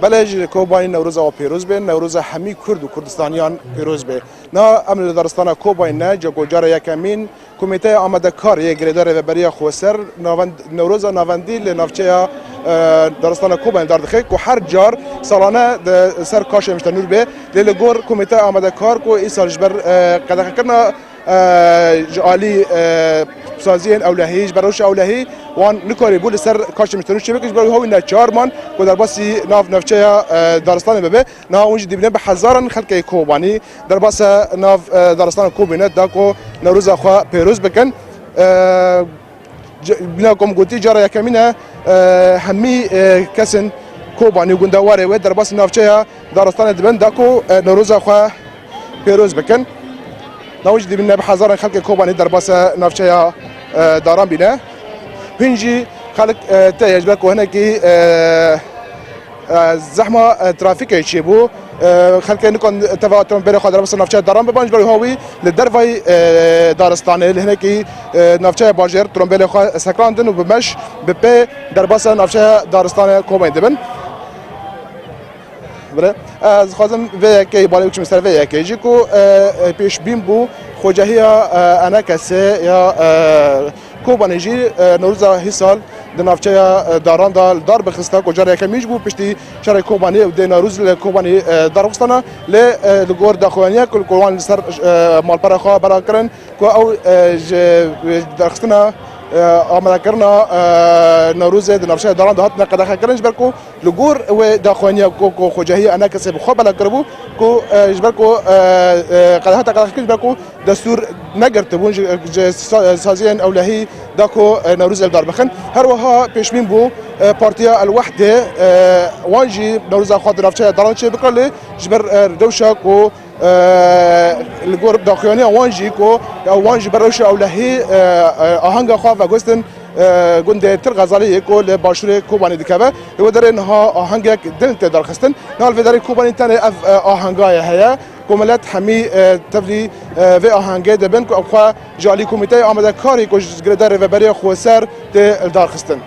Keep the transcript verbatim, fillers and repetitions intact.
Belê ji Kobanî Newroza we pêroz be, Newroza hemî Kurd û Kurdistaniyan pêroz be. Na em li daristana Kobanî ne, ceko cara yekemîn Komîteya Amadekar yê Girêdayî Rêveberiya Xweser navend-, Newroza navendî li navçeya, e, daristana Kobanî dar dixe ku her car salane di ser Kaşê Mişte Nûr be. Lê li gor Komîteya Amadekar ku îsal ji ber, e, qedexekirina e, ji alî, e, saziyên ewlehî, ji ber rewşa ewlehî wan nikarîbû li ser Kaşê Mişte Nûr çêbikin, ji ber wî hawî neçar man ku derbasî nav navçeya, e, daristanê bibe. Niha hûn jî dibîne bi hezaran xelkê Kobanî derbasa nav, e, daristana Kobanî ne da ku Newroza xwe pêroz bikin. E, Bîna ku min gotî, cara yekemîn e, e, hemî, e, kesên Kobanî û gundewarê wê derbasî navçeya daristanê dibin da ku, e, Newroza xwe pêroz bikin. Niha hûn jî dibîne bi hezaran xelkê Kobanî derbasa navçeya, e, daran bîne. Hûn jî xelk, e, tê ye ji ber ku hinekî, e, e, zehma, e, trafîkê çêbû. E, xelkê nikan teva trombêlê xwe derbasa navçeya daran bibin, ji ber wiha wî li dervayî, e, daristanê, li hinekî, e, navçeya bajêr trombêlê xwe sekrandin û bi meş, bi pê derbasa navçeya daristanê Kobanî dibin. Bire, ez dixwazim vê yekê balê biçim ser vê yekê jî ku, e, e, pêşbîn bû xwecehiya, e, enekesê ya, e, Kobanê jî, e, Newroza hîsal di navçeya, e, daran de li dar bixista ku cara yekemîn jî bû piştî şerê Kobanê û dê Newroz li Kobanê, e, darxistana. Lê, e, li gor daxuyaniya ku, ku wan li ser, e, malpera xwe bela kirin ku ew, e, ji, e, darxistina, e, amadekirina, e, Newrozê di navçeya daran de hatine qedexe kirin ji ber ku li gor wê daxuyaniya ku, ku xwecehiya enekesê bi xwe bela kiribû ku, e, ji ber ku, e, e, qedexeta qedexekirî ji ber ku destûr negirtibûn ji, ji sa-, saziyên ewlehî da ku, e, Newroz ev dar bixin. Her wiha pêşbîn bû, e, Partiya El Wehdê, e, wan jî Newroza xwe di navçeya daran çê bikire lê ji ber, e, rewşa ku, e, li gor daxuyaniya wan jî ku, e, wan jî ber rewşa ewlehî, e, e, ahenga xwe vegostin, e, gundê Tir Xezalî yê ku li başûrê Kobanî dikeve. Li wê derê niha ahengek din tê darxistin. Niha li vê derê Kobanî tenê ev, e, ahengaye heye. Ku milet hemî, e, tevlî, e, vê ahengê dibin ku ew xwe ji alî komîteyê amadekarî ku ji girêdayî rêveberiya xweser tê li dar xistin.